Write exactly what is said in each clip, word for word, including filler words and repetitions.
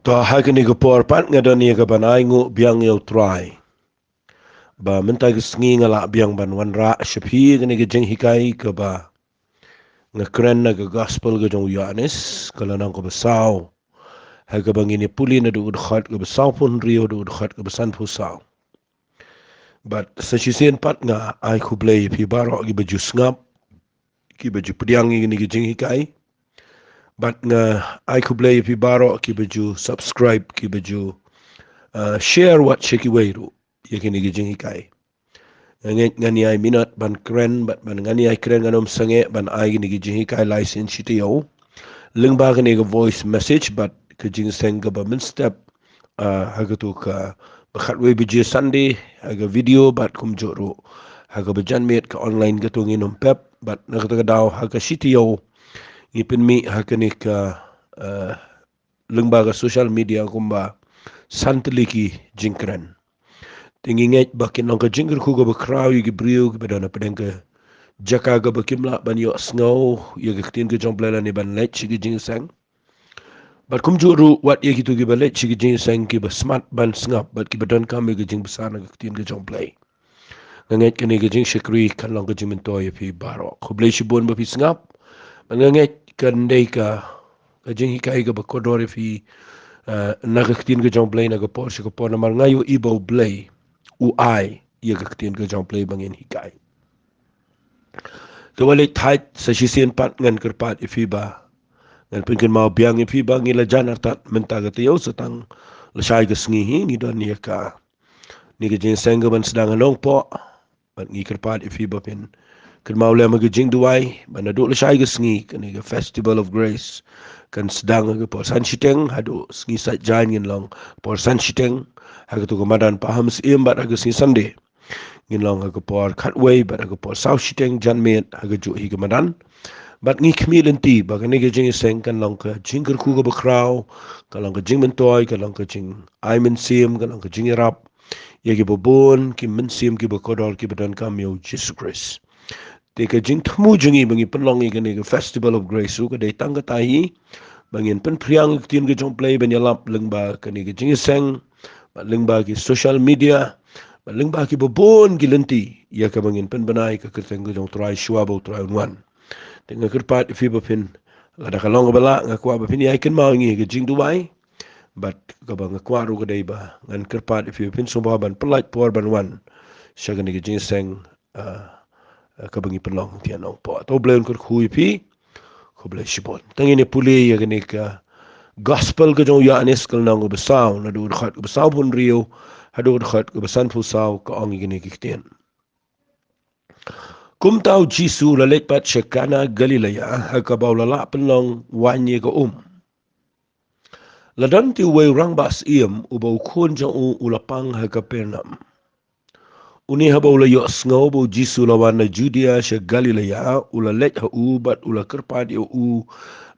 To ha kane ka por pat nga don ïa ka ban ai nguh biang ïa U Trai ba mynta ka sngi nga lah biang ban wanrah sha phi kane ka jinghikai kaba nga kren na ka gospel ka jong u Ïoannis, ka lynnong kaba saw, ha kaba ngin ïa pule naduh ka dkhot kaba sawphew hynriew haduh ka dkhot kaba sanphew saw. Bad sa shisien pat nga ai khublei ïa phi baroh kiba ju sngap, kiba ju pdiang ïa kane ka jinghikai. Bad nga ai khublei ïa phi baroh kiba ju subscribe, kiba ju, uh, share wat sha kiwei ruh ïa kane ka jinghikai. Nga ngeit ngan ïai minot ban kren, bad ban ngan ïai kren ngan ym sangeh ban ai kane ka jinghikai lai sien shi taïew lyngba kane ka voice message bad ka jingseng kaba mynstep, ah, ha kato kaba khatwei baje Sunday ha ka video bad kumjuh ruh ha kaba janmiet ka online, kato ngin ym pep. Bad na kata ka daw ha ka shi taïew ngi pynmih ha kane ka, ah, lyngba ka social media kumba san tylli ki jingkren. Te ngi ngeit ba kin long ka jingkyrkhu kaba khraw ïa ki briew kiba don hapdeng ka jaka kaba kim lah ban ïohsngew ïa ka ktien ka jong U Blei lane ban leit sha ka jingseng. Bad kumjuh ruh wat ïa kito kiba leit sha ka jingseng kiba smat ban sngap bad kiba donkam ïa ka jingbsa na ka ktien ka jong U Blei. Nga ngeit kane ka jingshakri kan long ka jingmyntoi ïa phi baroh. Khublei shibun ba phi sngap. Bad nga ngeit kan dei ka, ka jinghikai kaba kordor ïa phi, eh, na ka ktien ka jong U Blei na ka por sha ka por, namar nga ïohi ba U Blei u ai ïa ka ktien ka jong U Blei ba ngin hikai. Te wat leit thait, sa shisien pat ngan kyrpad ïa phi ba ngan pynkynmaw biang ïa phi ba ngi la jan artat mynta ka taïew, sa tang lashai ka sngi hi ngi don ïa kane ka jingseng kaban sdang ha Nongpoh. Bad ngi kyrpad ïa phi ba phin kynmaw lem ha ka jingduwai ba naduh lashai ka sngi kane ka Festival of Grace kan sdang ha ka por san shiteng haduh sngi Saitjaiñ ngin long por san shiteng ha kato ka madan Pahamsyiem, bad ha ka sngi Sunday ngin long ha ka por khatwei bad ha ka por saw shiteng janmiet ha kajuh hi ka madan. Bad ngi khmih lynti ba kane ka jingseng kan long ka jingkyrkhu kaba khraw, kan long ka jingmyntoi, kan long ka jingai mynsiem, kan long ka jingïarap ïa kiba bun ki mynsiem kiba kordor kiba donkam ïa U Jisu Khrist. Te ka jingthmu jong ngi ba ngi pynlong ïa kane ka Festival of Grace ruh ka dei tang kata hi ba ngin pynphriang ïa ka ktien ka jong U Blei ban ïalap lyngba kane ka jingseng, bad lyngba ki social media, bad lyngba kiba bun ki lynti ïa kaba ngin pynbna ïa ka kyrteng ka jong U Trai shuwa ba U Trai un wan. Te nga kyrpad ïa phi ba phin, lada ka long kaba lah, nga kwah ba phin ïai kynmaw ïa ngi ha ka jingduwai. Bad kaba nga kwah ruh ka dei ba ngan kyrpad ïa phi ba phin sngewbha ban pyllait por ban wan sha kane ka jingseng, ah, ah, kaba ngi pynlong ha Nongpoh. To U Blei un kyrkhu ïa phi. Khublei shibun. Te ngin ïa pule ïa kane ka gospel ka jong u Ïoannis ka lynnong kaba saw, naduh ka dkhot kaba sawphew hynriew haduh ka dkhot kaba sanphew saw, ka ong ïa kine ki ktien. Kumta U Jisu u la leit pat sha Kana Galilea, ha kaba u la lah pynlong waiñ ïa ka um. La don te uwei u rangbah syiem uba u khun jong u u la pang ha Kapernaum. Une haba u la ïohsngew ba U Jisu u la wan na Judia sha Galilea, u la leit ha u bad u la kyrpad ïa u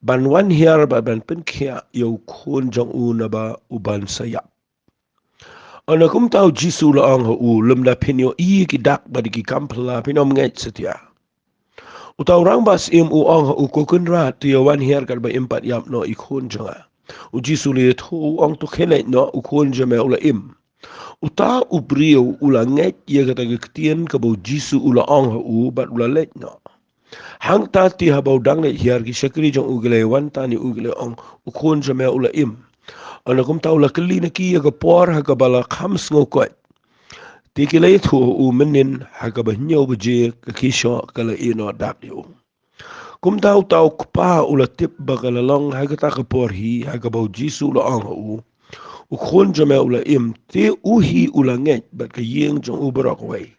ban wan hiar bad ban pynkhiah ïa u khun jong u naba u ban sa ïap. Hynda kumta U Jisu u la ong ha u, lymda phin ïohi ïa ki dak bad ïa ki kam phylla phin ym ngeit satia. Uta u rangbah syiem u ong ha u, ko Kynrad, to ïa wan hiar katba im pat ïap noh i khun jong nga. U Jisu u la ïathuh, u ong, to khie leit noh, u khun jong me u la im. Uta u briew u la ngeit ïa kata ka ktien kaba U Jisu u la ong ha u bad u la leit noh. Hangta te haba u dang leit hiar, ki shakri jong u ki la wan tad ïa u, ki la ong, u khun jong me u la im. Hynda kumta u la kylli na ki ïa ka por ha kaba la kham sngew koit. Te ki la ïathuh ha u, mynnin ha kaba hynñiew baje ka khie shoh ka la ïeh noh dak ïa u. Kumta uta u kpa u la tip ba ka la long ha kata ka por hi ha kaba U Jisu u la ong ha u, u khun jong me u la im. Te u hi u la ngeit bad ka ïing jong u baroh kawei.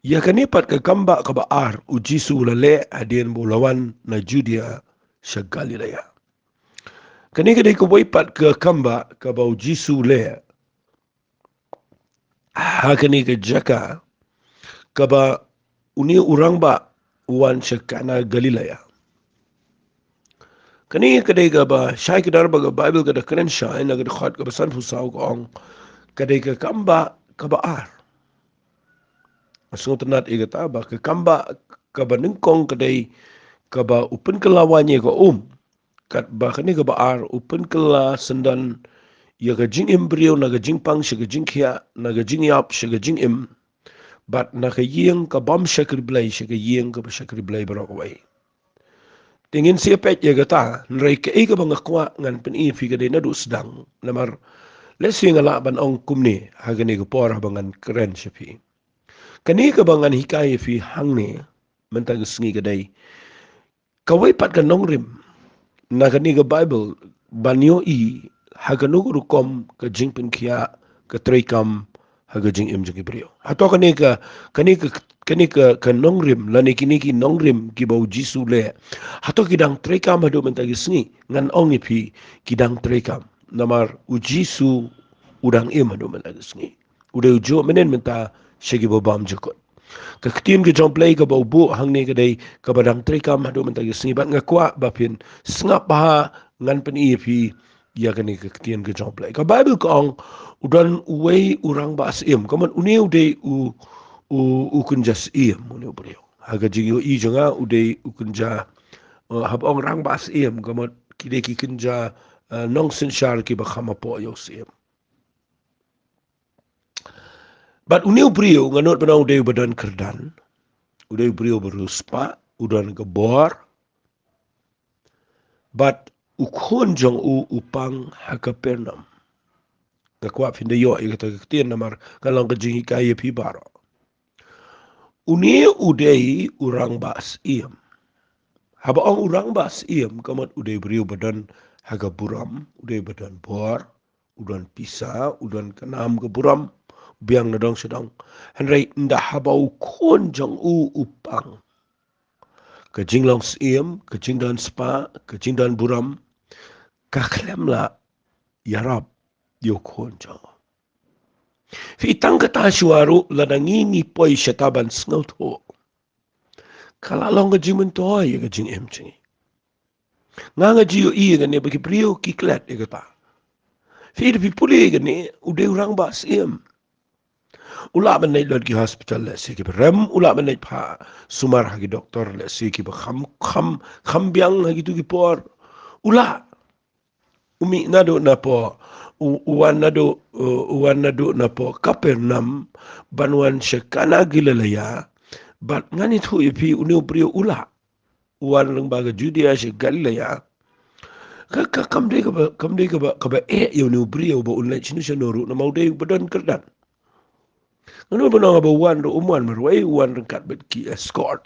Ïa kane pat ka kambah kaba ar U Jisu u la leh hadien ba u la wan na Judia sha Galilea. Kane ka dei kawei pat ka kambah kaba U Jisu u leh ha kane ka jaka kaba une u rangbah u wan sha Kana Galilea. Kane ka dei kaba shai kdar ba ka Baibl ka da kren shai na ka dkhot kaba sanphew saw, ka ong ka dei ka kambah kaba ar. Sngewtynnad ïa kata ba ka kambah kaba nyngkong ka dei kaba u pynkylla waiñ ïa ka um. Katba kane kaba ar u pynkylla syndon ïa ka jingim briew na ka jingpang sha ka jingkhiah, na ka jingïap sha ka jingim, bad na ka ïing ka bym shakri Blei sha ka ïing kaba shakri Blei baroh kawei. Te ngin sa peit ïa kata, hynrei kaei kaba nga kwah ngan pyni ïa phi ka dei naduh sdang. Namar lehse nga lah ban ong kumne ha kane ka por haba ngan kren sha phi. Kane kaba ngan hikai ïa phi hangne mynta ka sngi ka dei kawei pat ka nongrim na kane ka Baibl ban ïohi ha kano ka rukom ka jingpynkhiah, ka treikam ha ka jingim jong ki briew. Hato kane ka, kane ka, kane ka, ka nongrim lane kine ki nongrim kiba u Jisu u leh, hato ki dang treikam haduh mynta ka sngi? Ngan ong ïa phi, ki dang treikam. Namar u Jisu u dang im haduh mynta ka sngi. U dei u juh mynnin mynta sha kiba bymjukut. Ka ktien ka jong U Blei kaba u buh hangne ka dei kaba dang treikam haduh mynta ka sngi, bad nga kwah ba phin sngap bha, ngan pyni ïa phi ïa kane ka ktien ka jong U Blei. Ka Baibl ka ong, u don uwei u rangbah syiem. Ka mut une u dei u, u, u kynja syiem, une u briew. Ha ka jingïohi jong nga u dei u kynja, eh, haba ong rangbah syiem, ka mut ki dei ki kynja, eh, nongsynshar kiba kham hapoh ïa u syiem. Bad une u briew nga nud ban ong u dei uba don kyrdan. U dei u briew uba riewspah, u don ka bor. Bad u khun jong u u pang ha Kapernaum. Nga kwah phin da ïoh ïa kata ka ktien namar ka long ka jinghikai ïa phi baroh. Une u dei u rangbah syiem. Haba ong u rangbah syiem, ka mut u dei u briew uba don ha ka burom, u dei uba don bor, u don pisa, u don ka nam ka burom, biang na dong sha dong. Hynrei ynda haba u khun jong u u pang, ka jinglong syiem, ka jingdon spah, ka jingdon burom, ka khlem lah ïarap ïa u khun jong u. Phi, tang kata shuwa ruh lada ngi ngi poi shata ban sngewthuh, ka la long ka jingmyntoi ïa ka jingim jong ngi. Nga nga ju ïohi ïa kane ba ki briew ki klet ïa kata. Phi, da phi pule ïa kane, u dei u rangbah syiem. U lah ban leit lut ki hospital lehse kiba rem, u lah ban leit phah sumar ha ki doktor lehse kiba kham, kham, kham biang ha kitu ki por. U lah. U mih naduh napoh, u, u wan naduh, u, u wan naduh napoh Kapernaum ban wan sha Kana Galilea. Bad ngan ïathuh ïa phi, une u briew u lah. U wan lyngba ka Judia sha Galilea. Ka, ka, kam dei kaba, kam dei kaba, kaba eh ïa une u briew ba un leit shano shano ruh namar u dei uba don kyrdan. Nga nud ban ong haba u wan ruh um wan marwei, u wan ryngkat bad ki escort,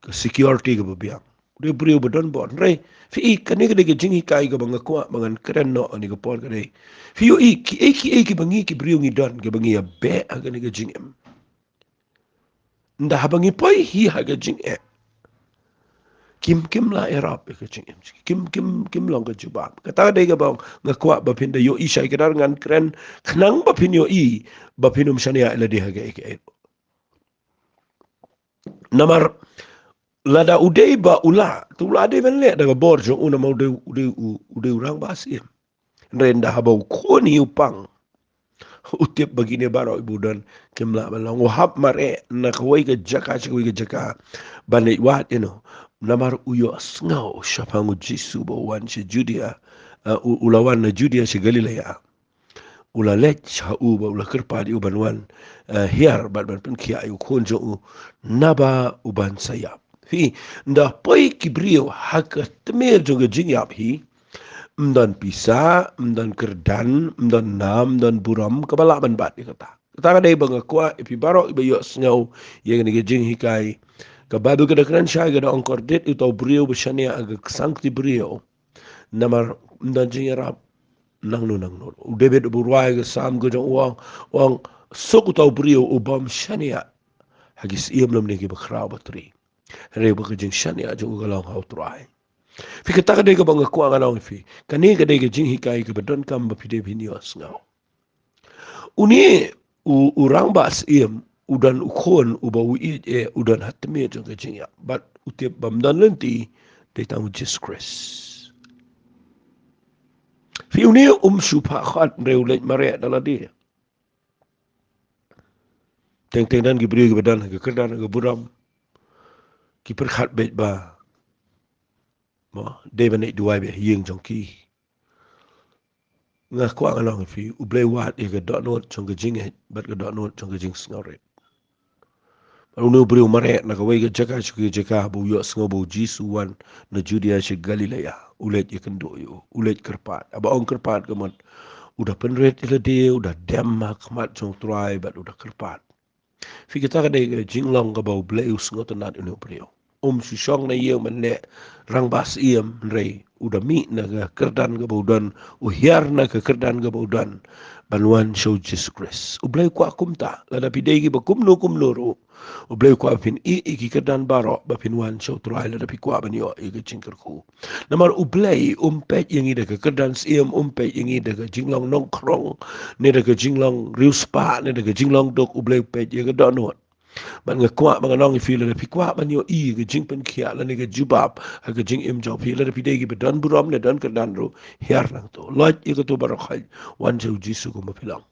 ka security kaba biang. U dei u briew uba don bor. Hynrei phi, kane ka dei ka jinghikai kaba nga kwah ba ngan kren noh ha kane ka por ka dei, phi ïohi, kiei kiei kiba ngi ki briew ngi don, kiba ngi ïa beh ha kane ka jingim, ynda haba ngi poi hi ha ka jingeh, kim, kim lah ïarap ïa ka jingim, kim, kim, kim long ka jubab. Kata ka dei kaba nga kwah ba phin da ïohi shai, kdar ngan kren khnang ba phin ïohi, ba phin ym shaniah ïa lade ha kaei kaei. Namar lada u dei ba u lah, te u lah dei ban leh da ka bor jong u namar u dei, u dei, u, u dei u rangbah syiem. Hynrei ynda haba u khun hi u pang, u tip ba kine baroh kiba u don kim lah ban long. U hap mareh na kawei ka jaka sha kawei ka jaka ban leit wad ïa u. Namar u ïohsngew shaphang u Jisu ba u wan sha Judia, eh, u, u la wan na Judia sha Galilea. U la leit sha u bad u la kyrpad ïa u ban wan, eh, hiar bad ban pynkhiah ïa u khun jong u naba u ban sa ïap. Phi, ynda poi ki briew ha ka tmier jong ka jingïap hi, ym don pisa, ym don kyrdan, ym don nam, ym don burom, kaba lah ban bat ïa kata. Kata ka dei ba nga kwah ïa phi baroh iba ïohsngew ïa kane ka jinghikai. Ka Baibl ka da kren shai, ka da ong, kordit ïa uta u briew ba shaniah ha ka ksangkti briew, namar ym don jingïarap nangno nangno. U David uba rwai ka Salm ka jong u ong, u ong, suk uta u briew uba ym shaniah ha ki syiem lymne kiba khraw batri, hynrei ba ka jingshaniah jong u ka long ha U Trai. Phi, kata ka dei kaba nga kwah ngan ong ïa phi. Kane ka dei ka jinghikai kaba donkam ba phi dei phin ïohsngew. Une u, u rangbah syiem u don u khun uba u ïeit eh, u don ha tmier jong ka jingïap, bad u tip ba ym don lynti, dei tang u Jisu Khrist. Phi, une um shu phah khot, hynrei u leit mareh da lade. Teng teng don ki briew kiba don ha ka kyrdan, ha ka burom, ki pyrkhat beit ba, mo, dei ban leit duwai beit ha ïing jong ki. Nga kwah ngan ong ïa phi, U Blei u wad ïa ka dohnud jong ka jingngeit bad ka dohnud jong ka jingsngewrit. Bad une u briew u mareh na kawei ka jaka sha kawei ka jaka ba u ïohsngew ba U Jisu u wan na Judia sha Galilea, u leit ïakynduh ïa u, u leit kyrpad. Haba ong kyrpad ka mut u da pynrit ïa lade, u da dem ha khmat jong U Trai bad u da kyrpad. Phi, kata ka dei ka jinglong kaba U Blei u sngewtynnad ïa une u briew. Um shu shong na ïing ban leh rangbah syiem, hynrei u da mih na ka kyrdan kaba u don, u hiar na ka kyrdan kaba u don ban wan sha U Jisu Khrist. U Blei u kwah kumta, lada phi dei kiba kumno kumno ruh. U Blei u kwah ba phin ïeh ïa ki kyrdan baroh ba phin wan sha U Trai lada phi kwah ban ïoh ïa ka jingkyrkhu. Namar U Blei um peit ïa ngi da ka kyrdan syiem, um peit ïa ngi da ka jinglong nongkhrong, ne da ka jinglong riewspah, ne da ka jinglong duk, U Blei u peit ïa ka dohnud. Bad nga kwah ba ngan ong ïa phi, lada phi kwah ban ïohi ïa ka jingpynkhiah lane ka jubab ha ka jingim jong phi, lada phi dei kiba don burom ne don kyrdan ruh, hiar nangto. Lait ïa kato baroh khoit, wan sha U Jisu kumba phi long.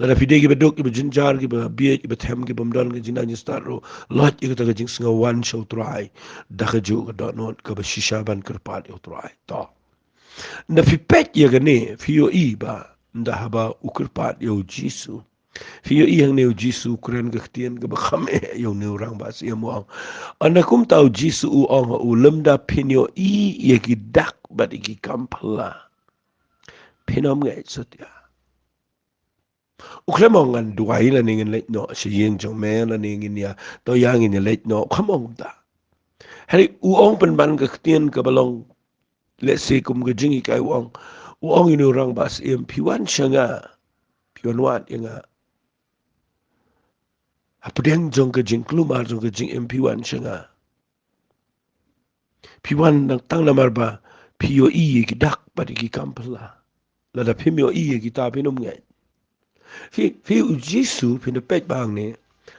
Lada phi dei kiba duk, kiba jynjar, kiba bieit, kiba them, kibym don ka jingnang jingstad ruh, lait ïa kata ka jingsngew, wan sha U Trai da kajuh ka dohnud kaba shisha ban kyrpad ïa U Trai. To. Ynda phi peit ïa kane, phi ïohi ba ynda haba u kyrpad ïa U Jisu, phi ïohi hangne U Jisu u kren ka ktien kaba kham eh ïa une u rangbah syiem, u ong. Ynda kumta U Jisu u ong ha u, lymda phin ïohi ïa ki dak bad ïa ki kam phylla, phin ym ngeit satia. U khlem ong ngan duwai lane ngin leit noh sha ïing jong me lane ngin ïa, to ïa ngin ïa leit noh, u khlem ong kumta. Hynrei u ong pynban ka ktien kaba long lehse kum ka jinghikai, u ong. U ong ïa une u rangbah syiem, phi wan sha nga, phi wan wad ïa nga. Hapdeng jong ka jingkulmar jong ka jingim phi wan sha nga. Phi wan tang namar ba phi ïohi ïa ki dak bad ïa ki kam phylla. Lada phim ïohi ïa kita phin ym ngeit. Phi, phi, U Jisu phin da peit ba hangne,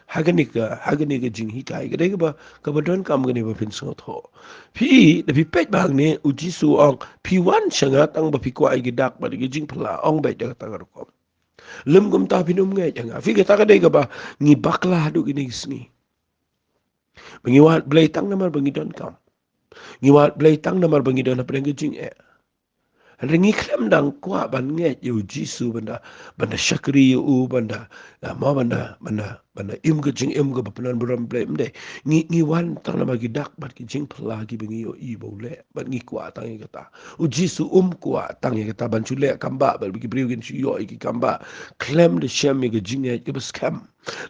ha kane ka, ha kane ka jinghikai ka dei kaba, kaba donkam kane ba phin sngewthuh. Phi, da phi peit ba hangne, U Jisu u ong, phi wan sha nga tang ba phi kwah ïa ki dak bad ïa ki jingphylla, ong beit da kata ka rukom. Lym kumta phin ym ngeit ïa nga. Phi, kata ka dei kaba ngi bakla haduh kine ki sngi. Ba ngi wad Blei tang namar ba ngi donkam. Ngi wad Blei tang namar ba ngi don hapdeng ka jingeh. Hynrei ngi khlem dang kwah ban ngeit ïa U Jisu ban da, ban da shakri ïa u, ban da, ïa, mo ban da, ban da, ban da im ka jingim kaba pyndon burom Blei, ym dei. Ngi, ngi wan tang namar ki dak bad ki jingphylla kiba ngi ïohi ba u leh, bad ngi kwah tang ïa kata. U Jisu um kwah tang ïa kata, ban shu leh kam bah bad ba ki briew kin shu ïoh ïa ki kam bah khlem da shem ïa ka jingngeit kaba skhem.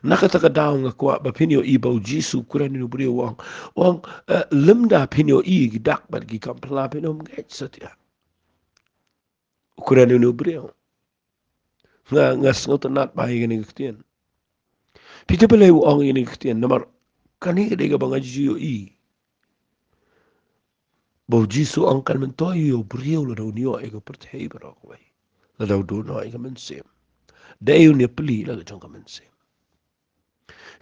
Na kata ka daw nga kwah ba phin ïohi ba U Jisu u kren ïa une u briew, u ong, u ong, eh, lymda phin ïohi ïa ki dak bad ki kam phylla phin ym ngeit satia. U kren ïa une u briew. Nga, nga sngewtynnad bha ïa kane ka ktien. Phi tip balei u ong ïa kane ka ktien? Namar kane ka dei kaba nga ju ïohi ba U Jisu u ong kan myntoi ïa u briew lada un ïoh ïa ka pyrthei baroh kawei, lada u duh noh ïa ka mynsiem. Dei un ïaplie la ka jong ka mynsiem.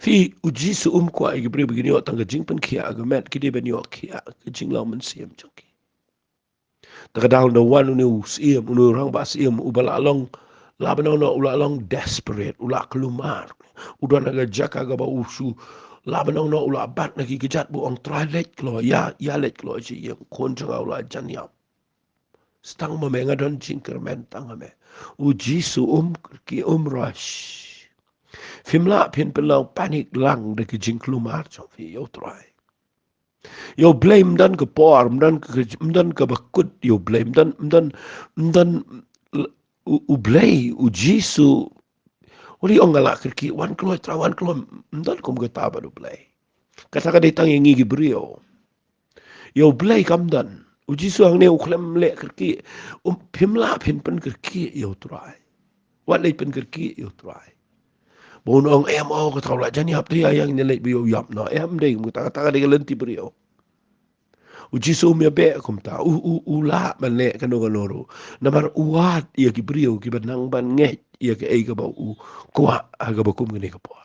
Phi, U Jisu um kwah ïa ki briew ba kin ïoh tang ka jingpynkhiah ha ka met, ki dei ban ïoh khiah ha ka jinglong mynsiem jong ki. Te ka daw ynda wan une u syiem, une u rangbah syiem, uba la long, lah ban ong noh, u la long desperate, u la kulmar. U don ha ka jaka kaba u shu, lah ban ong noh, u la bat na ki kjat, ba u ong, Trai, leit kloi, ïa, ïa leit kloi sha ïing, khun jong nga u la jan ïap. Sa tang ma me, nga don jingkyrmen tang ma me. U Jisu um kyrkieh, um rush. Phim lah phin pynlong panic lang da ki jingkulmar jong phi ïa U Trai. Ïa U Blei ym don ka por, ym don ka, ym don kaba kut ïa U Blei, ym don, ym don, ym don, U, U Blei, U Jisu u leh, ong nga la kyrkieh, wan kloi Trai, wan kloi, ym don kum kata bad U Blei. Kata ka dei tang ïa ngi ki briew. Ïa U Blei kam don. U Jisu hangne u khlem leh kyrkieh. Um, phim lah phin pynkyrkieh ïa U Trai. Wat leh pynkyrkieh ïa U Trai. Ba un ong, em, oh, kata u la jan ïap, te ïa, ïa ngin leit ba ïoh ïap noh. Em, dei kum kata, kata ka dei ka lynti briew. U Jisu um ïa beh kumta. U, u, u lah ban leh kano kano ruh. Namar u wad ïa ki briew kiba nang ban ngeit ïa kaei kaba u kwah ha kaba kum kane ka por.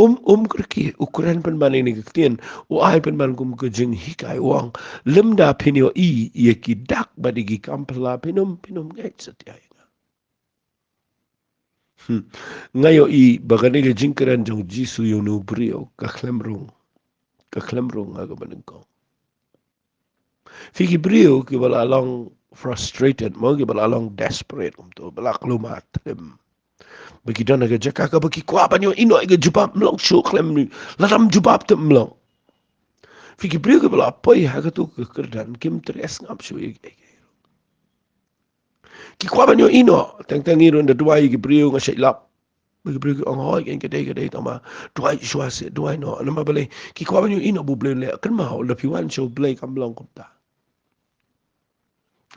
Um, um kyrkieh, u kren pynban ïa kane ka ktien, u ai pynban kum ka jinghikai, u ong, lymda phin ïohi ïa ki dak bad ïa ki kam phylla phin ym, phin ym ngeit satia ïa nga. Hmm. Nga ïohi ba kane ka jingkren jong U Jisu ïa une u briew ka khlem rung. Ka khlem rung ha kaba nyngkong. Phi, ki briew kiba la long frustrated mo, kiba la long desperate kumto, ba la kulmar trim. Ba ki don ha ka jaka kaba ki kwah ban ïohi noh ïa ka jubab, ym long shuh khlem, lada ym jubab te ym long. Phi, ki briew kiba la poi ha kato ka kyrdan kim treh sngap shuh ïa ki. Ki kwah ban ïohi noh, teng teng ngi ruh da duwai ïa ki briew, nga shait lap. Ba ki briew ki ong hooid, ka dei ka dei, tangba duwai shuwa seh, duwai noh. Namar balei? Ki kwah ban ïohi noh ba U Blei un leh. Kynmaw, lada phi wan sha U Blei kam long kumta.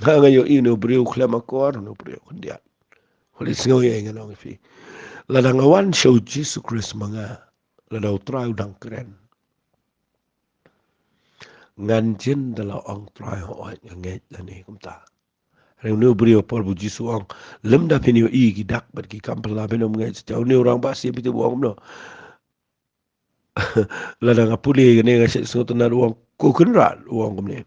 Ha, nga ïohi une u briew u khlem akor, une u briew khyndiat. Holi, sngew ïa ngan ong ïa phi. Lada nga wan sha U Jisu Khrist ma nga, lada U Trai u dang kren, ngan jin da la ong, Trai hooid, nga ngeit lane kumta. Hynrei une u briew, por ba U Jisu u ong, lymda phin ïohi ki dak bad ki kam phylla, phin ym ngeit. Sa une u rangbah siem, phi tip u ong kumno? Lada nga pule kane nga shait sngewtynnad, u ong, Ko Kynrad, u ong kumne,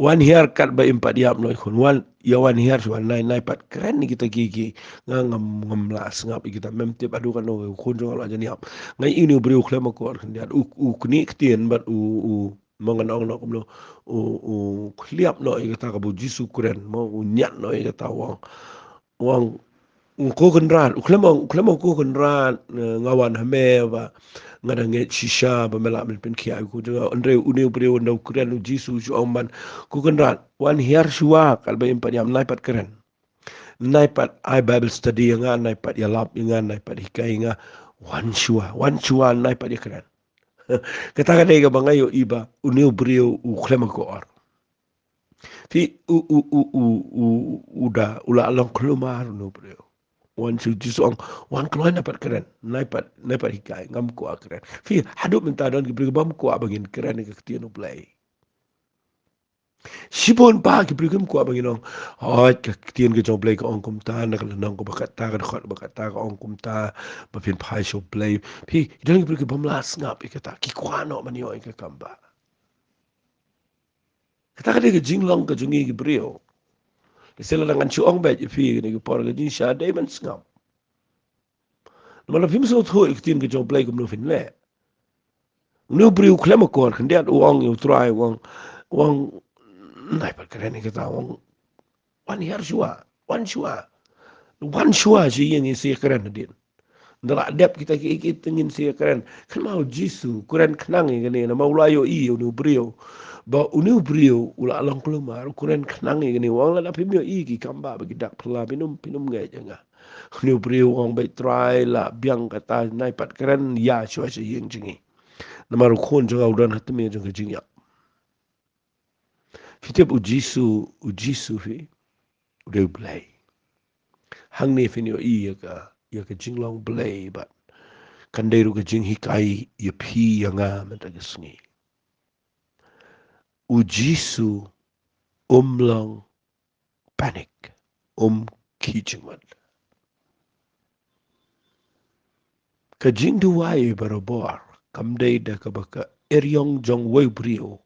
wan hiar katba im pat ïap noh, khun, wan, ïa wan hiar shuwa, nai, nai pat kren ïa kita ki, ki, nga ngam, ngam lah sngap ïa kita, mem tip haduh katno u khun jong nga u la jan ïap. Nga ïohi une u briew u khlem akor khyndiat, u, u knieh ktien bad u, u, mo, ngan ong noh kumno, u, u khliap noh ïa kata kaba U Jisu u kren, mo, u ñiad noh ïa kata, u ong, u ong, Ko Kynrad, u khlem ong, u khlem ong, Ko Kynrad, eh, nga wan ha me ba nga da ngeit shisha ba me lah ban pynkhiah ïa u khun jong nga. Hynrei une u briew, ynda u kren, U Jisu u shu ong ban, Ko Kynrad, wan hiar shuwa katba im pat ïap, nai pat kren. Nai pat ai Bible study ïa nga, nai pat ïalap ïa nga, nai pat hikai ïa nga. Wan shuwa, wan shuwa, nai pat ïakren. Kata ka dei kaba nga ïohi ba une u briew u khlem akor. Phi, u, u, u, u, u, u da, u la long kulmar une u briew. Wan shu, Jisu ong, wan kloi, nai pat kren, nai pat, nai pat hikai, ngam kwah kren. Phi, haduh mynta don ki briew ki bym kwah ba ngin kren ïa ka ktien U Blei. Shibun ba ki briew kim kwah ba ngin ong, hooid, ka ktien ka jong U Blei ka ong kumta, na ka lynnong kaba kata, ka dkhot ba kata ka ong kumta, ba phin phai sha U Blei. Phi, don ki briew ki bym lah sngap ïa kata, ki kwah noh ban ïoh ïa ka kam ba. Kata ka dei ka jinglong ka jong ngi ki briew. Lehse lada ngan shu ong beit ïa phi kane ka por, ka jingshisha dei ban sngap. Namar lada phim sngewthuh ïa ka ktien ka jong U Blei, kumno phin leh? Une u briew u khlem akor khyndiat u ong ïa U Trai, u ong, u ong, nai pat kren ïa kata, u ong, wan hiar shuwa, wan shuwa. Wan shuwa sha ïing, ngin sa ïakren hadien. Ynda la dep kita kiei kiei te ngin sa ïakren. Kynmaw, U Jisu u kren khnang ïa kane, namar u la ïohi ïa une u briew ba une u briew u la long kulmar, u kren khnang ïa kane, u ong, lada phim ïohi ki kam ba, ba ki dak phylla, phin ym, phin ym ngeit ïa nga. Une u briew u ong beit, Trai, la biang kata, nai pat kren, ïa shuwa sha ïing jong ngi. Namar u khun jong nga u don ha tmier jong ka jingïap. Phi tip, U Jisu, U Jisu phi, u dei U Blei. Hangne phin ïohi ïa ka, ïa ka jinglong Blei bad kan dei ruh ka jinghikai ïa phi ïa nga mynta ka sngi. U Jisu um long panic, um khih jingmut. Ka jingduwai barabor kam dei da kaba ka eriong jong uwei u briew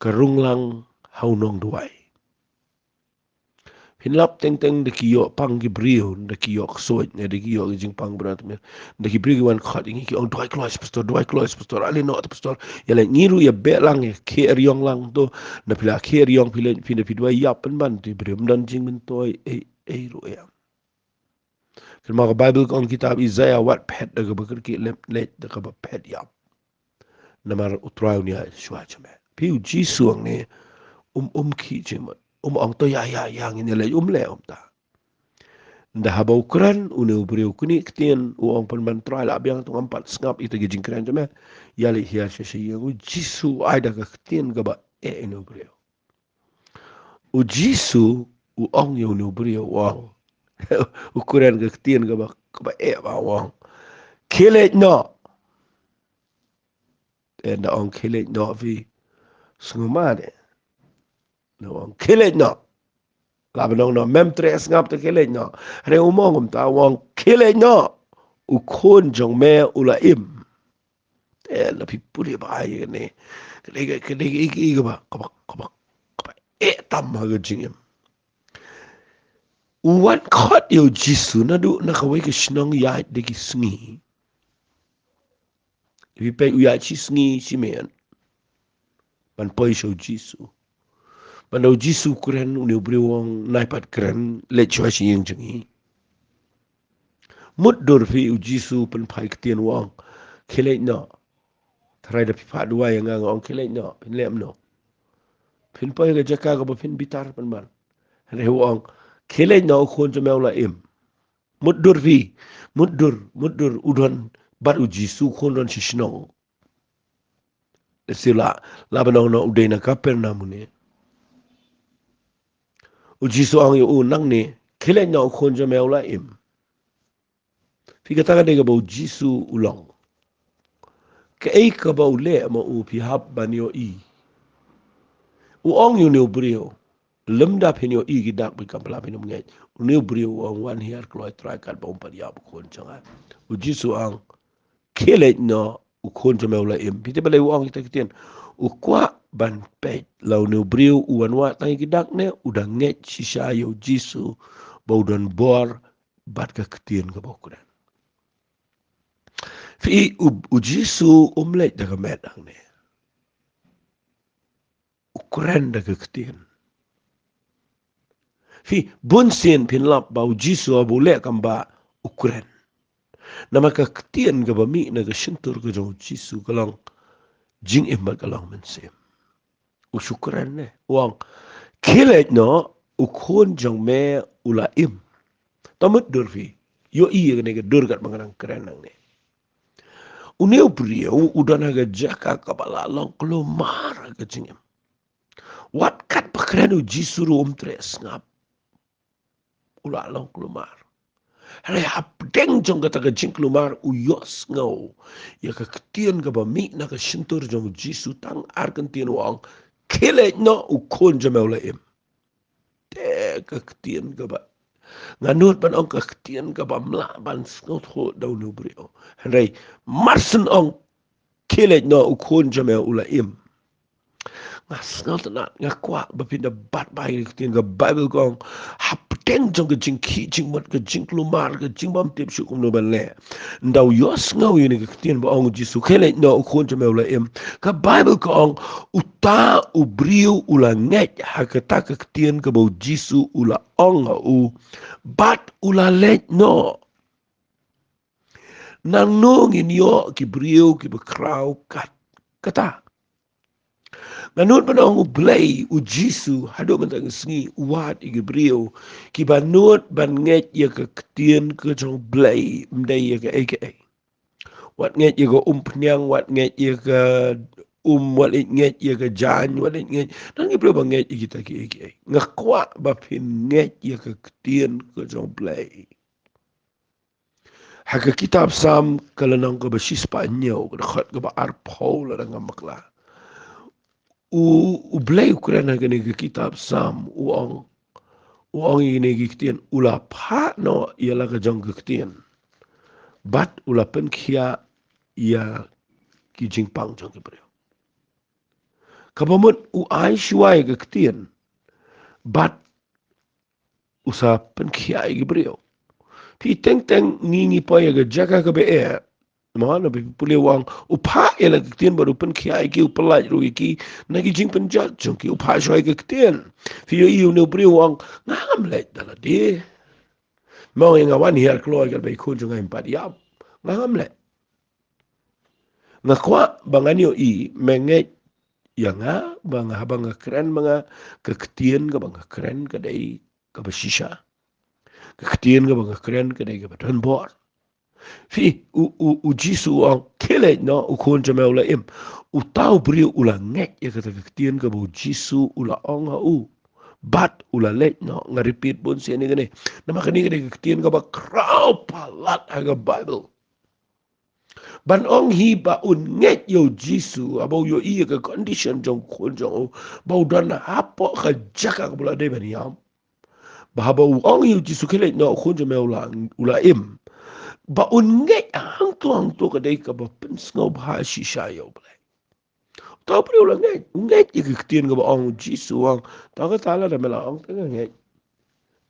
ka rung lang ha u nongduwai. Phin lap teng teng da ki ïoh pang ki briew, da ki ïoh ksuid, ne da ki ïoh ki jingpang briew, da ki briew ki wan khot ïa ngi, ki ong, duwai kloi sha pastor, duwai kloi sha pastor, ale noh te pastor. Ïa leh ngi ruh ïa beh lang, ïa khie eriong lang to. Da phi la khie eriong, phi leh, phi da phi duwai ïap pynban, te briew ym don jingmyntoi ei ei ruh ïa. Kynmaw, ka Baibl ka ong, kitab Isaiah, wat phet da kaba kyrkieh, leh leh da kaba phet ïap. Namar U Trai un ïaid shuwa sha me. Phi, U Jisu hangne um, um khih jingmut, um ong, to ïa, ïa, ïa ngin ïa leit, um leh kumta. Ynda haba u kren, une u briew u knieh ktien, u ong pynban, Trai, la biang, to ngam pat sngap ïa kita ki jingkren jong me. Ïa leit hiar sha sha ïing. U Jisu u ai da ka ktien kaba eh ïa une u briew. U Jisu u ong ïa une u briew, u ong, u kren ka ktien kaba, kaba eh bha, u ong, khie leit noh. Te ynda ong khie leit noh, phi sngewmad eh? Ynda ong khie leit noh, la ban ong noh, mem treh sngap te khie leit noh. Hynrei um ong kumta, u ong, khie leit noh, u khun jong me u la im. Te lada phi pule bha ïa kane, ka dei, ka dei, ka dei kaba, kaba, kaba, kaba eh tam ha ka jingim. U wan khot ïa U Jisu naduh na kawei ka shnong ïaid da ki sngi. Phi peit, u ïaid shi sngi shi miet ban poi sha U Jisu. Ban da u Jisu kren, une u briew u ong, nai pat kren, leit shuwa sha ïing jong ngi. Mutdur phi, u Jisu pynphai ktien u ong, khie leit noh. Tharai da phi phah duwai ïa nga, nga ong khie leit noh, phin leh kumno? Phin poi ha ka jaka kaba phin bitar pynban. Hynrei u ong, khie leit noh, u khun jong me u la im. Mutdur phi, mutdur, mutdur, u don bad u Jisu, u khun don sha shnong. Sila, la ban ong noh u dei na Kapernaum une. U Jisu ong ïa u nangne, khie leit noh, u khun jong me u la im. Phi, kata ka dei kaba u Jisu u long. Kaei kaba u leh ma u phi hap ban ïohi. U ong ïa une u briew, lymda phin ïohi ki dak bad ki kampla phin ym ngeit. Une u briew u ong, wan hiar kloi Trai katba um pat ïap u khun jong nga. U Jisu u ong, khie leit noh, u khun jong me u la im. Phi tip balei u ong kita ki ktien? U kwah ban peit la une u briew u wan wad tang ïa ki dak ne u dang ngeit shisha ïa u Jisu ba u don bor bad ka ktien kaba u kren. Phi, u, u Jisu um leit da ka met hangne. U kren da ka ktien. Phi, bun sien phin lap ba u Jisu haba u leh kam ba u kren. Namar ka ktien kaba mih na ka shyntur ka jong u Jisu ka long jingim bad ka long mynsiem. U shu kren ne, u ong, khie leit noh, u khun jong me u la im. To mutdur phi, ïohi ïa kane ka dur katba nga dang kren nangne. Une u briew u don ha ka jaka kaba la long kulmar ha ka jingim. Wat katba kren u Jisu ruh um treh sngap. U la long kulmar. Hynrei hapdeng jong kata ka jingkulmar u ïohsngew ïa ka ktien kaba mih na ka shyntur jong u Jisu tang ar kyntien, u ong, khie leit noh, u khun jong me u la im. Te ka ktien kaba, nga nud ban ong ka ktien kaba mlah ban sngewthuh da une u briew. Hynrei mar shu ong, khie leit noh, u khun jong me u la im. Nga sngewtynnat, nga kwah ba phin da bat bha ïa ka ktien. Ka Baibl ka ong, hapdeng jong ka jingkhih jingmut, ka jingkulmar, ka jingbymtip shuh kumno ban leh, ynda u ïohsngew ïa kane ka ktien ba ong u Jisu, khie leit noh, u khun jong me u la im, ka Baibl ka ong, uta u briew u la ngeit ha kata ka ktien kaba u Jisu u la ong ha u, bad u la leit noh. Nangno ngin ïoh ki briew kiba khraw kat kata? Nga nud ban ong U Blei, u Jisu, haduh mynta ka sngi u wad ïa ki briew kiba nud ban ngeit ïa ka ktien ka jong U Blei, ym dei ïa kaei kaei. Wat ngeit ïa ka umphniang, wat ngeit ïa ka um, wat ngeit ïa ka jaiñ, wat ngeit, don ki briew ba ngeit ïa kita kiei kiei. Nga kwah ba phin ngeit ïa ka ktien ka jong U Blei. Ha ka kitab Salm ka lynnong kaba shispah hynñiew, ka dkhot kaba arphew lada ngam bakla. U, U Blei u kren ha kane ka kitab Salm, u ong, u ong ïa kine ki ktien, u la phah noh ïa la ka jong ka ktien, bad u la pynkhiah ïa ki jingpang jong ki briew. Kaba mut u ai shuwa ïa ka ktien, bad u sa pynkhiah ïa ki briew. Phi, teng teng ngi ngi poi ha ka jaka kaba eh. Mo, na phi pule u ong, u phah ïa la ka ktien bad u pynkhiah ïa ki, u pyllait ruh ïa ki na ki jingpynjot jong ki, u phah shuwa ïa ka ktien. Phi ïohi une u briew u ong, ngam leit da lade. Mo, nga wan hiar kloi katba i khun jong nga im pat ïap. Ngam leit. Nga kwah ba ngan ïohi me ngeit ïa nga, ba nga, haba nga kren ma nga, ka ktien kaba nga kren ka dei kaba shisha. Ka ktien kaba nga kren ka dei kaba don bor. Phi, u, u, u Jisu u ong, khie leit noh, u khun jong me u la im. Uta u briew u la ngeit ïa kata ka ktien kaba u Jisu u la ong ha u, bad u la leit noh. Nga repeat bun sien ïa kane, namar kane ka dei ka ktien kaba khraw palat ha ka Baibl. Ban ong hi ba un ngeit ïa u Jisu, haba u ïohi ïa ka condition jong u khun jong u, ba u don hapoh ka jaka kaba u la dei ban ïap. Ba haba u ong ïa u Jisu, khie leit noh, u khun jong me u la, u la im, ba un ngeit hangto hangto, ka dei kaba pynsngewbha shisha ïa U Blei. Uta u briew u la ngeit, u ngeit ïa ka ktien kaba ong u Jisu, u ong, to kata lada me la ong te nga ngeit.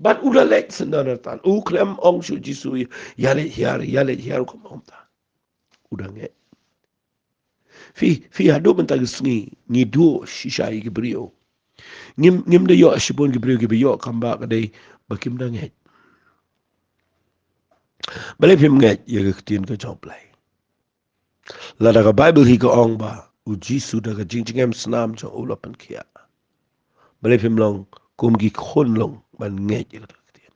Bad u la leit syndon artat, u khlem ong shuh u Jisu, ïa leit hiar, ïa leit hiar, u khlem ong kumta. U da ngeit. Phi, phi, haduh mynta ka sngi ngi duh shisha ïa ki briew Ngim, ngim da ïoh shibun ki briew kiba ïoh kam ba ka dei ba kim da ngeit. Balei phim ngeit ïa ka ktien ka jong U Blei? Lada ka Bible hi ka ong ba u Jisu da ka jingjngem snam jong u la pynkhiah, balei phim long kum ki khun long ban ngeit ïa ka ktien?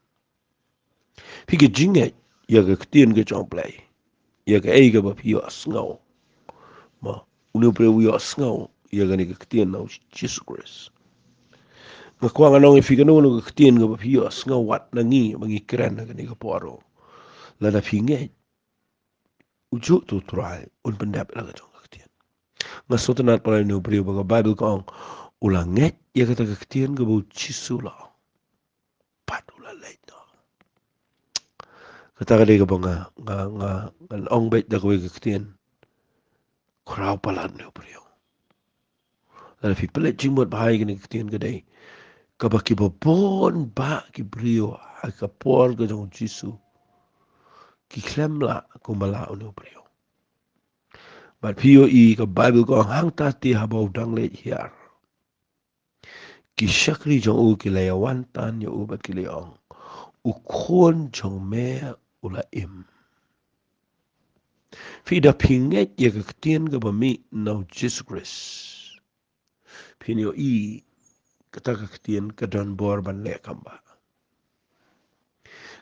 Phi ka jingngeit ïa ka ktien ka jong U Blei, ïa kaei kaba phi ïohsngew. Ma, une u briew u ïohsngew ïa kane ka ktien na u Jisu Khrist. Nga kwah ngan ong ïa phi, kano kano ka ktien kaba phi ïohsngew wat na ngi ba ngi kren ha kane ka por, lada phi ngeit, u juh uto u Trai un pyndep ïa la ka jong ka ktien. Nga sngewtynnat palat ïa une u briew ba ka Bible ka ong u la ngeit ïa kata ka ktien kaba u Jisu u la ong, bad u la leit noh. Kata ka dei kaba nga, nga, nga, ngan ong beit da kawei ka ktien, khraw palat une u briew. Lada phi peit jingmut bha ïa kane ka ktien, ka dei kaba kiba bun bah ki briew ha ka por ka jong u Jisu ki khlem lah kumba lah une u briew. Bad phi ïohi ka Bible ka ong hangta te haba u dang leit hiar, ki shakri jong u ki la ïawan tan ïa u bad ki la ong, u khun jong me u la im. Phi, da phi ngeit ïa ka ktien kaba mih na u Jisu Khrist, phin ïohi kata ka ktien ka don bor ban leh kam ba.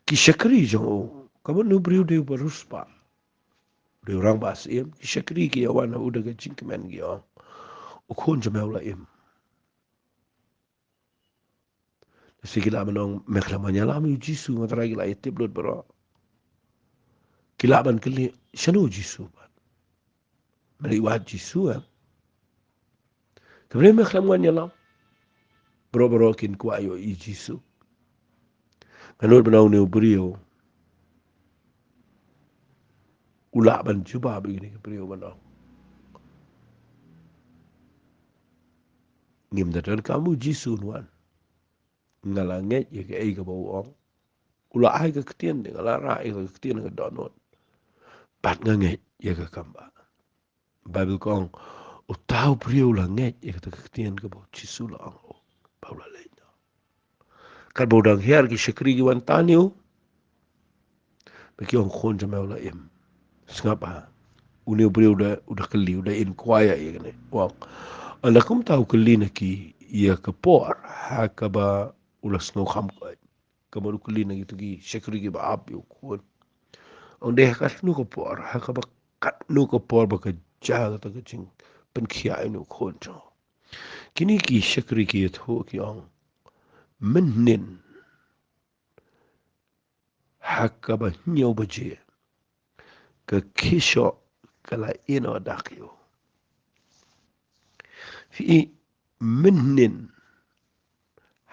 Ki shakri jong u, ka mut une u briew u dei uba riewspah, u dei u rangbah syiem, ki shakri ki ïawan ha u da ka jingkmen ki ong, u khun jong me u la im. Lehse ki lah ban ong, me khlem wan ïalam ïa u Jisu, nga trai ki lah ïa tip lut baroh. Ki lah ban kylli, shano u Jisu pat? Me la wad Jisu em? Te balei me khlem wan ïalam? Baroh baroh kin kwah ïohi Jisu. Nga nud ban ong une u briew u lah ban jubab ïa kine ki briew ban ong, ngim da donkam u Jisu un wan. Nga la ngeit ïa kaei kaba u ong. U la ai ka ktien, nga la rah ïa ka ktien ka dohnud. Bad nga ngeit ïa ka kam ba. Bible ka ong, uta u briew u la ngeit ïa kata ka ktien kaba u Jisu u la ong, bad u la leit noh. Katba u dang hiar ki shakri ki wan tan ïa u, bad ki ong, khun jong me u la im. Sngap ha, une u briew u da, u da kylli, u da inquire ïa kane. U ong, ynda kumta u kylli na ki ïa ka por ha kaba u la sngewkham koit. Ka mut u kylli na kito ki shakri kiba ap ïa u khun. Ong, dei ha katno ka por, ha kaba katno ka por ba ka jia kata ka jingpynkhiah ïa une u khun jong u? Kine ki shakri ki ïathuh ki ong, mynhynnin ha kaba hynñiew baje ka khishoh ka la ïehnoh dak ïa u. Phi i, mynhynnin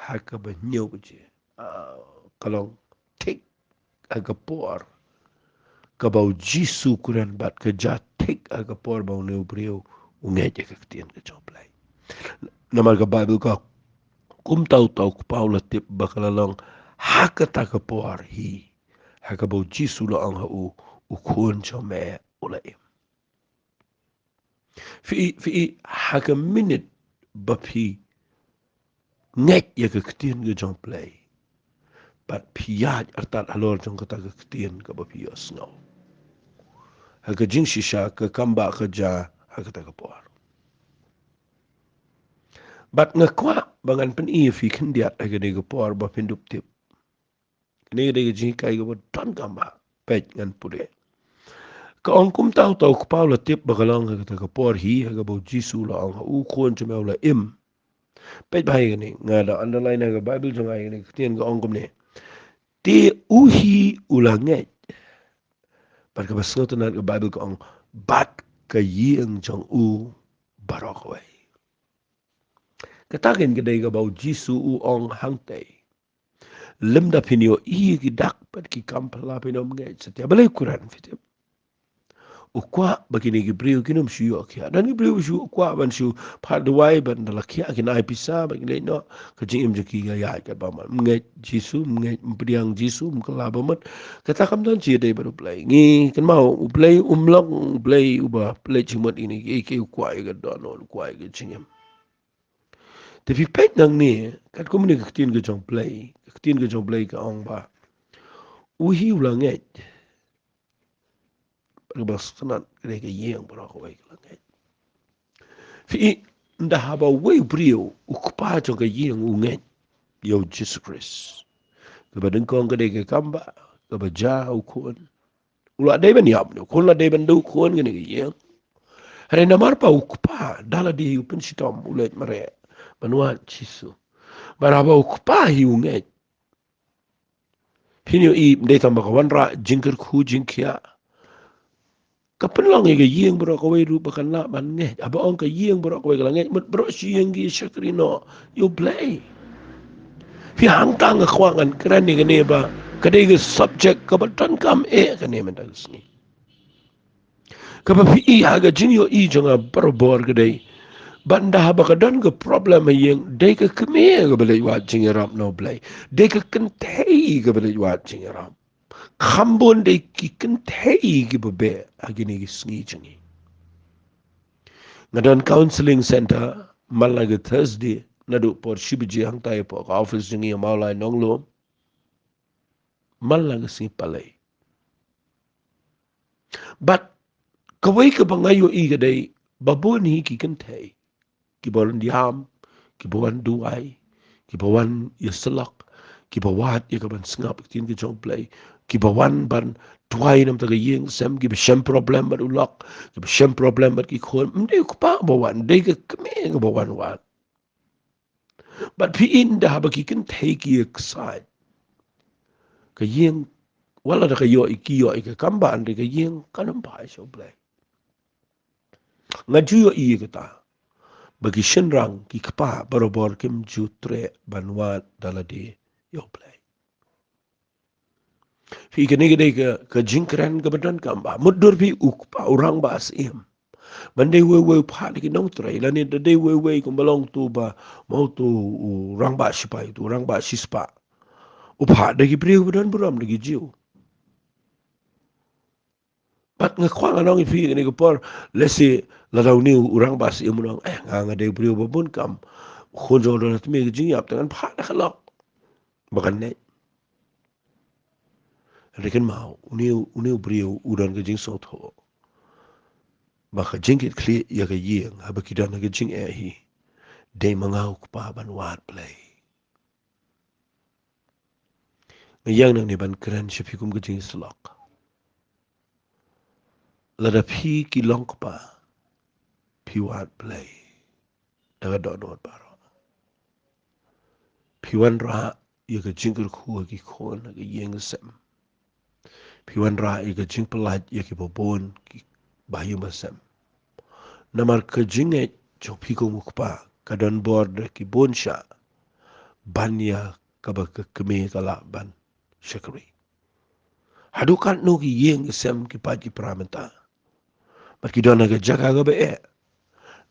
ha kaba hynñiew baje, ah, ka long thik ha ka por kaba u Jisu u kren bad ka jia thik ha ka por ba une u briew u ngeit ïa ka ktien ka jong U Blei. Namar ka Bible ka, kumta uta u kpa u la tip ba ka la long ha kata ka por hi ha kaba u Jisu u la ong ha u, u khun jong me u la im. Phi i, phi i, ha ka minit ba phi ngeit ïa ka ktien ka jong U Blei, bad phi ïaid artat halor jong kata ka ktien kaba phi ïohsngew, ha ka jingshisha ka kam ba ka jia ha kata ka por. Bad nga kwah ba ngan pyni ïa phi khyndiat ha kane ka por ba phin dup tip. Kane ka dei ka jinghikai kaba donkam ba peit ngan pule. Ka ong, kumta uta u kpa u la tip ba ka long ha kata ka por hi ha kaba u Jisu u la ong ha u, khun jong me u la im. Peit bha ïa kane, nga da underline ha ka Bible jong nga ïa kane ka ktien, ka ong kumne, te u hi u la ngeit. Bad kaba sngewtynnat, ka Bible ka ong, bad ka ïing jong u baroh kawei. Kata kein ka dei kaba u Jisu u ong hangtei. Lymda phin ïohi ki dak bad ki kam phylla phin ym ngeit satia. Balei u kren, phi tip? U kwah ba kine ki briew kin ym shu ïoh khiah. Don ki briew shu kwah ban shu phah duwai, bad ynda la khiah kin ai pisa bad kin leit noh. Ka jingim jong ki ka ïaid katba mut. Ym ngeit Jisu, ym ngeit, ym pdiang Jisu, ym kylla ba mut. Kata kam don jingïadei bad U Blei. Ngi kynmaw U Blei um long U Blei uba pynleit jingmut ïa kine kiei kiei, u kwah ïa ka dohnud, u kwah ïa ka jingim. Te phi peit nangne, katkum kane ka ktien ka jong U Blei, ka ktien ka jong U Blei ka ong ba u hi u la ngeit. Bad kaba sngewtynnat ka dei ka ïing baroh kawei ka la ngeit. Phi i, ynda haba uwei u briew, u kpa jong ka ïing u ngeit ïa u Jisu Khrist, kaba nyngkong ka dei ka kam ba, kaba jia u khun. U la dei ban ïap, u khun la dei ban duh khun kane ka ïing. Hynrei namar ba u kpa da lade hi u pynshitom, u leit mareh ban wad Jisu. Bad haba u kpa hi u ngeit, phin ïohi ym dei tang ba ka wanrah jingkyrkhu jingkhiah. Ka pynlong ïa ka ïing baroh kawei ruh ba kan lah ban ngeit. Haba ong ka ïing baroh kawei ka la ngeit, mut baroh shi ïing ki shakri noh ïa U Blei. Phi, hangta nga kwah ngan kren ïa kane ba ka dei ka subject kaba donkam eh kane mynta ka sngi. Kaba phi i ha ka jingïohi jong nga barabor ka dei, ba ynda haba ka don ka problem ha ïing, dei ka kmie kaba leit wad jingïarap na U Blei, dei ka kynthei kaba leit wad jingïarap. Kham bun dei ki kynthei kiba beh ha kine ki sngi jong ngi. Nga don counselling center man la ka Thursday naduh por shi baje hangtai hapoh ka office jong ngi ha Mawlai Nonglum man la ka Sngi Palei. Bad kawei kaba nga ïohi ka dei ba bun hi ki kynthei kiba wan ïam, kiba wan duwai, kiba wan ïasyllok, kiba wad ïa ka ban sngap ka ktien ka jong U Blei, kiba wan ban duwai namar ka ïing sem, kiba shem problem bad u lok, kiba shem problem bad ki khun. Ym dei u kpa ba wan, dei ka kmie kaba wan wad. Bad phi i, ynda haba ki kynthei ki ïaksaid, ka ïing, wat la da ka ïoh i, ki ïoh i ka kam ba, hynrei ka ïing kan ym phai sha U Blei. Nga ju ïohi ïa kata ba ki shynrang ki kpa barabor kim ju treh ban wad da lade ïa U Blei. Phi, kane ka dei ka, ka jingkren kaba donkam ba mutdur phi, u kpa, u rangbah syiem, ban dei uwei uwei u phah da ki nongtrei, lane da dei uwei uwei kumba long utu ba, ma utu u rangbah sipai, utu u rangbah shispah, u phah da ki briew ba don burom, da ki Jiw. Bad nga kwah ngan ong ïa phi kane ka por, lehse lada une u rangbah syiem un ong, eh, nga, nga dei u briew ba bun kam, u khun jong nga u don ha tmier ka jingïap, te ngan phah da ka lok ba kan neh. Hynrei kynmaw, une, une u briew u don ka jingsngewthuh ba ka jingkitkhlieh ïa ka ïing, haba ki don ha ka jingeh hi, dei ma nga u kpa ban wad Blei. Nga ïeng nangne ban kren sha phi kum ka jingïasyllok. Lada phi ki long kpa, phi wad Blei da ka dohnud baroh. Phi wanrah ïa ka jingkyrkhu ha ki khun, ha ka ïing ka sem. Phi wanrah ïa ka jingpyllait ïa kiba bun, kiba ïing ba sem. Namar ka jingngeit jong phi kum u kpa ka don bor da ki bun shah ban ïa kaba ka kmie ka lah ban shakri. Haduh katno ki ïing ki sem, ki paid ki para mynta, bad ki don ha ka jaka kaba eh,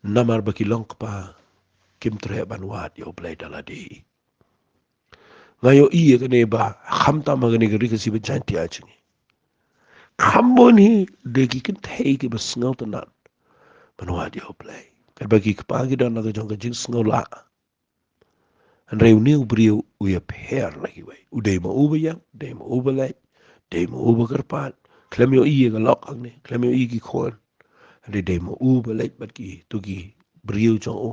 namar ba ki long kpa kim treh ban wad ïa U Blei da lade. Nga ïohi ïa kane ba khamtam ha kane ka Ri Khasi bad Jaiñtia jong ngi, kham bun hi dei ki kynthei kiba sngewtynnat ban wad ïa U Blei. Katba ki kpa ki don la ka jong ka jingsngewlah. Hynrei une u briew u ïapher na kiwei. U dei ma u ba ïeng, dei ma u ba leit, dei ma u ba kyrpad. Khlem ïohi ïa ka lok hangne, khlem ïohi ïa ki khun. Hynrei dei ma u ba leit bad kito ki briew jong u,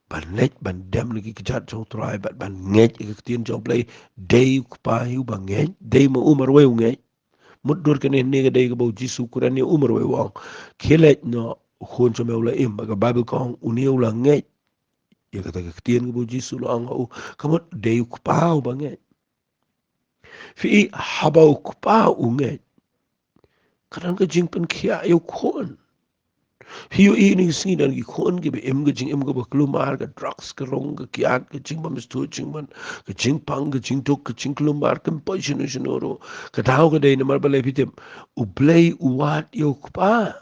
ban leit ban dem na ki kjat jong U Trai bad ban ngeit ïa ka ktien jong U Blei. Dei u kpa hi uba ngeit, dei ma u marwei u ngeit. Mutdur kane, ne ka dei kaba U Jisu u kren ïa u marwei u ong, khie leit noh, u khun jong me u la im. Bad ka Baibl ka ong une u la ngeit ïa kata ka ktien kaba U Jisu u la ong ha u. Ka mut dei u kpa uba ngeit. Phi i, haba u kpa u ngeit, ka don ka jingpynkhiah ïa u khun. Phi ïohi ine ka sngi don ki khun kiba im ka jingim kaba kulmar, ka drugs ka rung, ka kiad, ka jingbym sngewthuh jingman, ka jingpang, ka jingduk, ka jingkulmar, kim poi shano shano ruh. Ka daw ka dei namar balei phi tip? U Blei u wad ïa u kpa.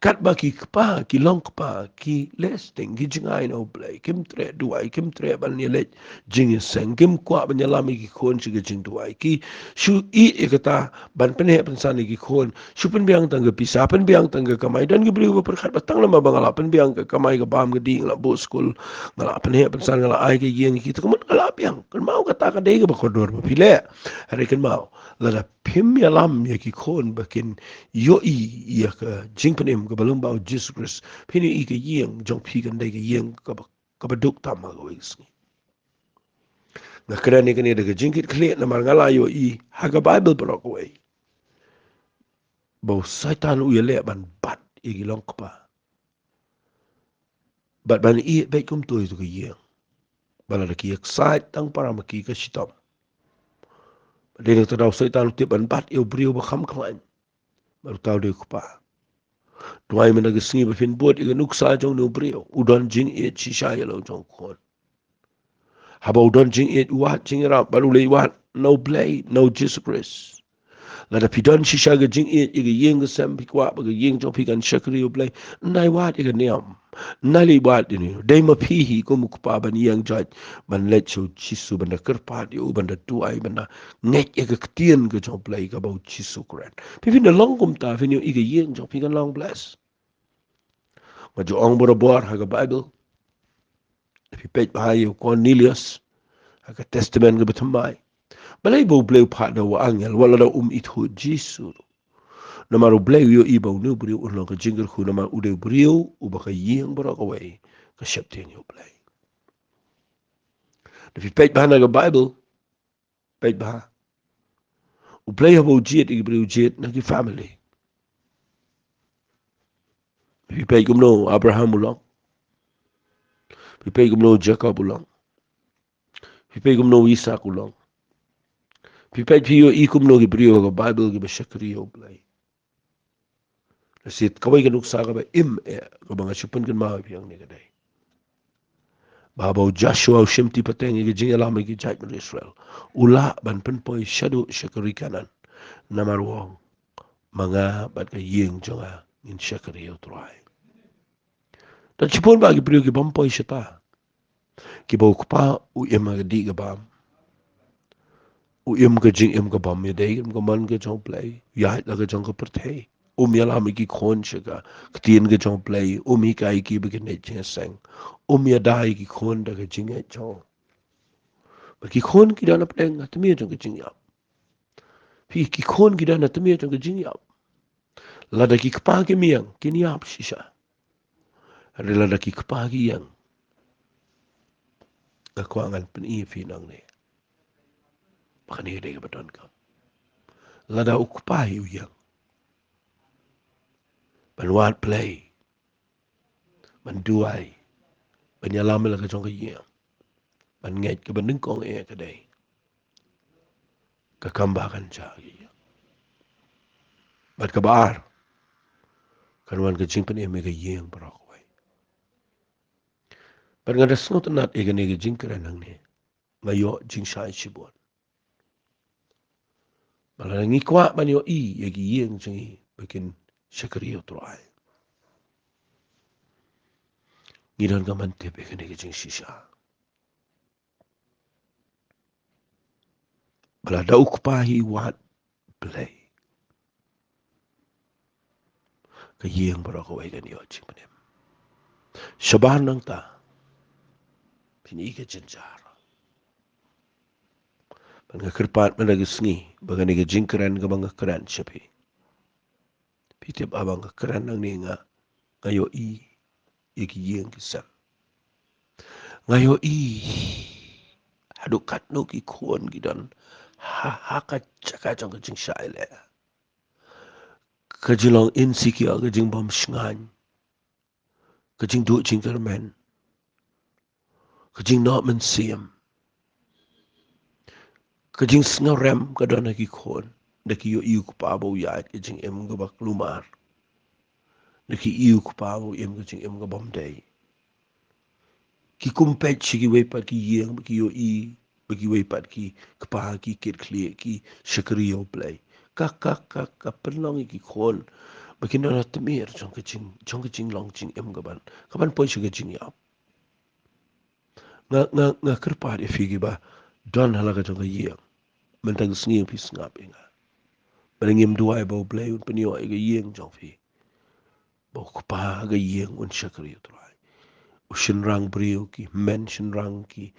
Katba ki kpa, ki long kpa, ki leh sting, ki jngai na U Blei, kim treh duwai, kim treh ban ïaleit jingïaseng, kim kwah ban ïalam ïa ki khun sha ka jingduwai, ki shu ïeh ïa kata ban pynheh pynsan ïa ki khun, shu pynbiang tang ka pisa, pynbiang tang ka kamai. Don ki briew ba pyrkhat ba tang namar ba nga la pynbiang ka kamai ka bam ka dih, nga la buh skul, nga la pynheh pynsan, nga la ai ka ïing ïa ki, te ka mut nga la biang. Kynmaw kata ka dei kaba kordor ba phi leh. Hynrei kynmaw, lada phim ïalam ïa ki khun ba kin ïohi ïa ka jingpynim kaba lyngba U Jisu Khrist, phin ïohi ka ïing jong phi kan dei ka ïing kaba, kaba duk tam ha kawei ka sngi. Nga kren ïa kane da ka jingkitkhlieh namar nga la ïohi ha ka Baibl baroh kawei ba u Soitan u ïaleh ban bat ïa ki long kpa. Bad ban ïeh beit kumto ïa ka ïing. Ba lada ki ïaksaid tang para ma ki ka shitom. Bad dei na kata ka daw u Soitan u tip ban bat ïa u briew ba kham khlaiñ. Bad uta u dei u kpa. Duwai mynta ka sngi ba phin bud ïa ka nuksa jong une u briew. U don jingïeit shisha ïa la u jong u khun. Haba u don jingïeit u wad jingïarap, bad u leit wad na U Blei, na U Jisu Khrist. Lada phi don shisha ka jingïeit ïa ka ïing ka sem, phi kwah ba ka ïing jong phi kan shakri U Blei, nai wad ïa ka niam. Nai leit wad ïa une. Dei ma phi hi kum u kpa ban ïeng jait, ban leit sha U Jisu, ban da kyrpad ïa u, ban da duwai, ban da ngeit ïa ka ktien ka jong U Blei kaba U Jisu u kren. Phi, phin da long kumta, phin ïohi ka ïing jong phi kan long bless. Nga ju ong barabor ha ka Baibl. Phi peit bha ïa u Cornelius ha ka Testament kaba thymmai. Balei ba U Blei u phah da u angel wat lada um ithuh Jisu? Namar U Blei u ïohi ba une u briew un long ka jingkyrkhu namar u dei u briew uba ka ïing baroh kawei ka sheptieng ïa U Blei. Da phi peit bha na ka Baibl, peit bha. U Blei haba u jied ïa ki briew u jied na ki family. Phi peit kumno u Abraham u long. Phi peit kumno u Jakob u long. Phi peit kumno u Isak u long. Phi peit phi ïohi kumno ki briew ha ka Baibl kiba shakri ïa U Blei. Lashai kawei ka nuksa kaba im eh, kaba nga shu pynkynmaw ïa phi hangne ka dei ba haba u Joshua u shimti pateng ïa ka jingïalam ïa ki jaitbynriew Israel, u lah ban pynpoi shaduh sha ka ri Kanaan. Namar u ong, ma nga bad ka ïing jong nga ngin shakri ïa U Trai. Don shibun bah ki briew ki bym poi shata. Kiba u kpa u im ha ka dih ka bam. U im ka jingim ka bym ïadei ruh ka mon ka jong U Blei. Ïaid la ka jong ka pyrthei. Um ïalam ïa ki khun sha ka ktien ka jong U Blei. Um hikai ïa ki ba kin leit jingïaseng. Um ïada ïa ki khun da ka jingngeit jong u. Bad ki khun ki don hapdeng ha tmier jong ka jingïap. Phi, ki khun ki don ha tmier jong ka jingïap. Lada ki kpa kim ïeng, kin ïap shisha. Hynrei lada ki kpa ki ïeng, nga kwah ngan pyni ïa phi nangne ba kane ka dei kaba donkam. Lada u kpa hi u ïeng ban wad Blei, ban duwai, ban ïalam ïa la ka jong ka ïing, ban ngeit kaba nyngkong eh ka dei ka kam ba kan jia ïa u. Bad kaba ar, kan wan ka jingpynim ïa ka ïing baroh kawei. Bad nga da sngewtynnat ïa kane ka jingkren hangne, nga ïoh jingshai shibun. Ba lada ngi kwah ban ïohi ïa ki ïing jong ngi ba kin shakri ïa U Trai, ngi donkam ban tip ïa kane ka jingshisha. Ba lada u kpa hi wad Blei, ka ïing baroh kawei kan ïoh jingpynim. Shabar nangta, phin i ka jynjar. Bad nga kyrpad mynta ka sngi ba kane ka jingkren kaba nga kren sha phi, phi tip, haba nga kren nangne nga, nga ïohi ïa ki ïing ki sem. Nga ïohi haduh katno ki khun ki don ha, ha ka jaka jong ka jingshai leh, ka jinglong insecure, ka jingbym shngaiñ, ka jingduh jingkyrmen, ka jingnoh mynsiem, ka jingsngewrem ka don ha ki khun. Da ki ïohi u kpa ba u ïaid ka jingim kaba kulmar, da ki ïohi u kpa ba u im ka jingim kabym dei. Ki kum peit sha kiwei pat ki ïing ba ki ïohi ba kiwei pat ki kpa ki kitkhlieh, ki shakri ïa U Blei. Ka, ka, ka, ka pynlong ïa ki khun ba kin don ha tmier jong ka jing, jong ka jinglong jingim ka ban, ka ban poi sha ka jingïap. Nga, nga, nga kyrpad ïa phi kiba don ha la ka jong ka ïing. Mynta ka sngi phi sngap ïa nga. Ba ngim duwai ba U Blei un pynïoh ïa ka ïing jong phi. Ba u kpa ha ka ïing un shakri ïa U Trai. U shynrang briew, ki hynmen shynrang, ki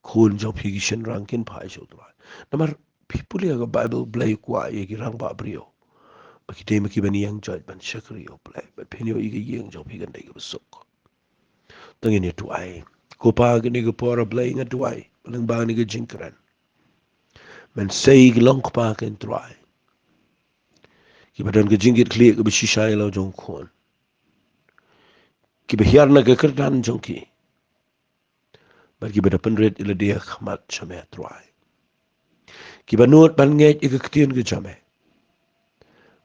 khun jong phi ki shynrang kin phai sha U Trai. Namar phi pule ha ka Baibl, U Blei u kwah ïa ki rangbah briew ba ki dei ma ki ban ïeng joit ban shakri ïa U Blei. Bad phin ïoh ïa ka ïing jong phi kan dei kaba suk. To ngin ïa duwai. Ko Pa, kane ka por, A Blei, nga duwai ba lyngba kane ka jingkren, men sei ki long kpa kein, Trai, kiba don ka jingkitkhlieh kaba shisha ïa la jong u khun, kiba hiar na ka kyrdan jong ki, bad kiba da pynrit ïa lade ha khmat jong me, Trai, kiba nud ban ngeit ïa ka ktien ka jong me,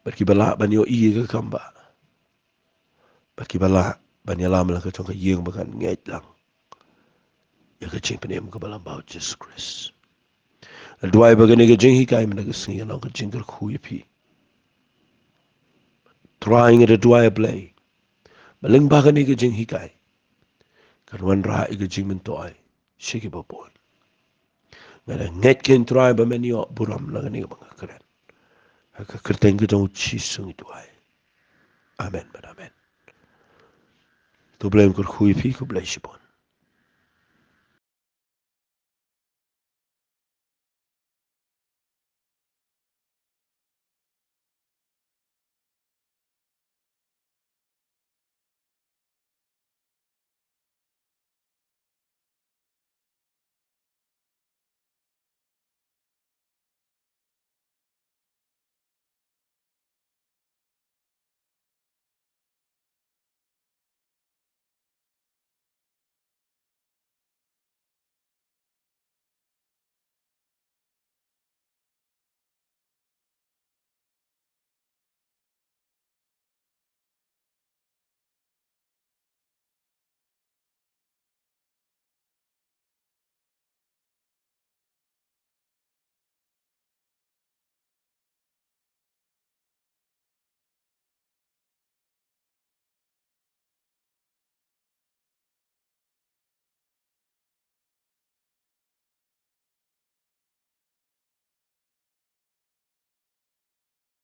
bad kiba lah ban ïohi ïa ka kam ba, bad kiba lah ban ïalam la ka jong ka ïing ba kan ngeit lang ïa ka jingpynim kaba lyngba U Jisu Khrist. Nga duwai ba kane ka jinghikai mynta ka sngi kan long ka jingkyrkhu ïa phi. Trai, nga da duwai, A Blei, ba lyngba kane ka jinghikai kan wanrah ïa ka jingmyntoi sha kiba bun. Nga da ngeit kein, Trai, ba men ïoh burom na kane kaba nga kren. Ha ka kyrteng ka jong U Jisu ngi duwai. Amen bad amen. To U Blei un kyrkhu ïa phi, khublei shibun.